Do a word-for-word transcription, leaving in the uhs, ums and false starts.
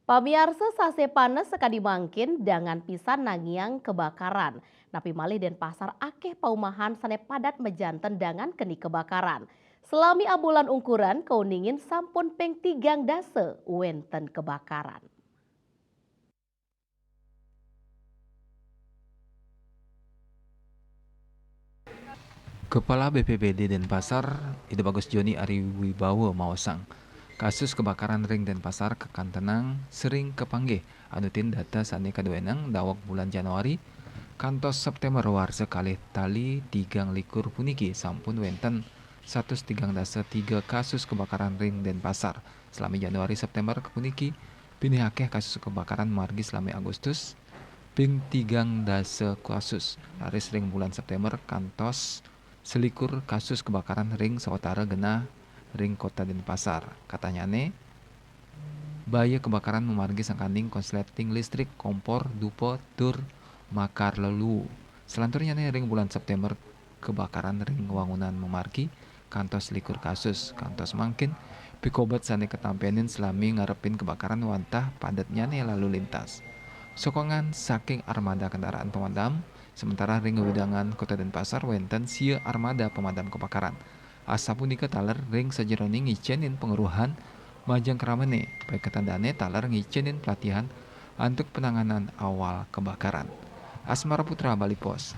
Pamiarsa, sasé panas sakadi mangkin dangan pisan nangiang kebakaran. Napi malih Denpasar akéh paumahan sané padat majanten dangan keni kebakaran. Salami abulan ungkuran kauningin sampun ping tigang dasa wénten kebakaran. Kepala B P B D Denpasar, Ida Bagus Joni Ari Wibawa maosang, kasus kebakaran ring Denpasar kakantenang sering kapanggih anutin data sané kaduénang daweg bulan Januari kantos September warsa kalih tali tigang likur puniki sampun wénten satus tigang dasa tiga kasus kebakaran ring Denpasar. Salami Januari September puniki, pinih akéh kasus kebakaran margi salami Agustus, ping tigang dasa kasus, raris ring bulan September kantos selikur kasus kebakaran ring sawatara genah ring Kota Denpasar. Katanyané, baya kebakaran mamargi sangkaning konsleting listrik, kompor, dupa, tur makar leluu. Selanturnyané ring bulan September, kebakaran ring wangunan mamargi kantos selikur kasus. Kantos mangkin, pikobet sané katampénin salami ngarepin kebakaran wantah padatnyané lalu lintas. Sokongan saking armada kendaraan pemadam, sementara ring wewidangan Kota Denpasar wénten sia armada pemadam kebakaran. Asapunika taler ring sajeroning ngicénin pangweruhan majeng kramané, paiketan dané taler ngicénin pelatihan antuk penanganan awal kebakaran. Asmara Putra, Bali Post.